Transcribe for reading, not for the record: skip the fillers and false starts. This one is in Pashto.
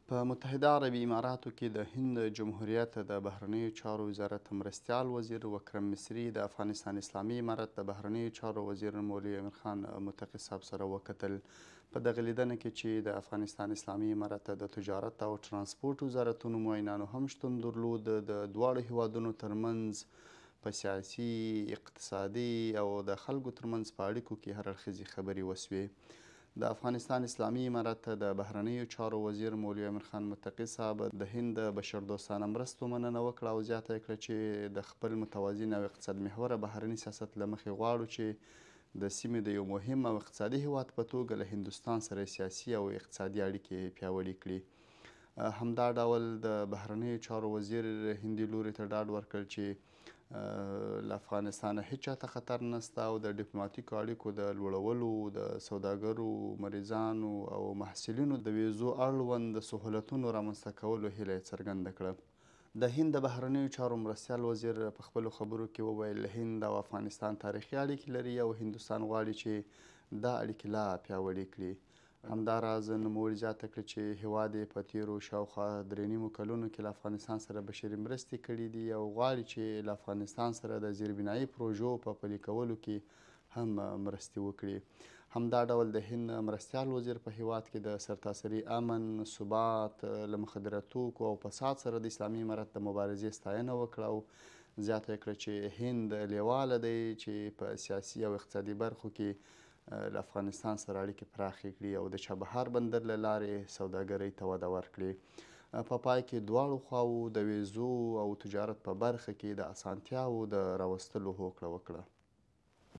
په متحده عربي اماراتو کې د هند جمهوریت د بهرنیو چارو وزارت مرستیال وزیر وکرم مصري د افغانستان اسلامي امارت د بهرنیو چارو وزیر مولوي امیرخان متقي صاحب سره وکتل. په دغه لیدنه کې چې د افغانستان اسلامي امارت د تجارت او ترانسپورت وزارتونو معینانو هم شتون درلود، د دواړو هیوادونو ترمنځ په سیاسي، اقتصادي او د خلکو ترمنځ په اړیکو کې هر اړخیزې خبرې وسوې. د افغانستان اسلامي امارت د بهرنیو چارو وزیر مولوي امیرخان متقي صاحب د هند د بشردوستانه مرستو مننه وکړه او زیاته یې کړه چې د خپل متوازن او اقتصاد محوره بهرني سیاست له مخې غواړو چې د سیمې د یو مهم او اقتصادي هیواد په توګه له هندوستان سره سیاسي او اقتصادي اړیکې پیاوړې کړي. همدا ډول د بهرنیو چارو وزیر هندي لوري ته ډاډ ورکړ چې له افغانستانه هیچا ته خطر نشته او د ډیپلوماټیکو اړیکو د لوړولو، د سوداګرو، مریضانو او محصلینو د ویزو اړوند د سهولتونو رامنځته کولو هیله یې څرګنده کړه. د هند د بهرنیو چارو مرستیال وزیر په خپلو خبرو کې وویل، هند او افغانستان تاریخي اړیکې لري او هندوستان غواړي چې دا اړیکې لا پیاوړې کړي. همداراز نوموړي زیاته کړې چې هیواد یې په تېرو شاوخوا 3.5 کلونو کې له افغانستان سره بشري مرستې کړې دي او غواړي چې له افغانستان سره د زیربنایي پروژو په پلي کولو کې هم مرستې وکړي. همدا ډول د هند مرستیال وزیر په هیواد کې د سرتاسري امن، ثبات، له مخدره توکو او فساد سره د اسلامي امارت د مبارزې ستاینه وکړه او زیاته یې کړه چې هند لیواله دی چې په سیاسي او اقتصادي برخو کې له افغانستان سره اړیکې پراخې کړي او د چابهار بندر له لارې سوداګرۍ ته وده ورکړي. په پای کې دواړو خواوو د ویزو او تجارت په برخه کې د اسانتیاوو د راوستلو هوکړه وکړه.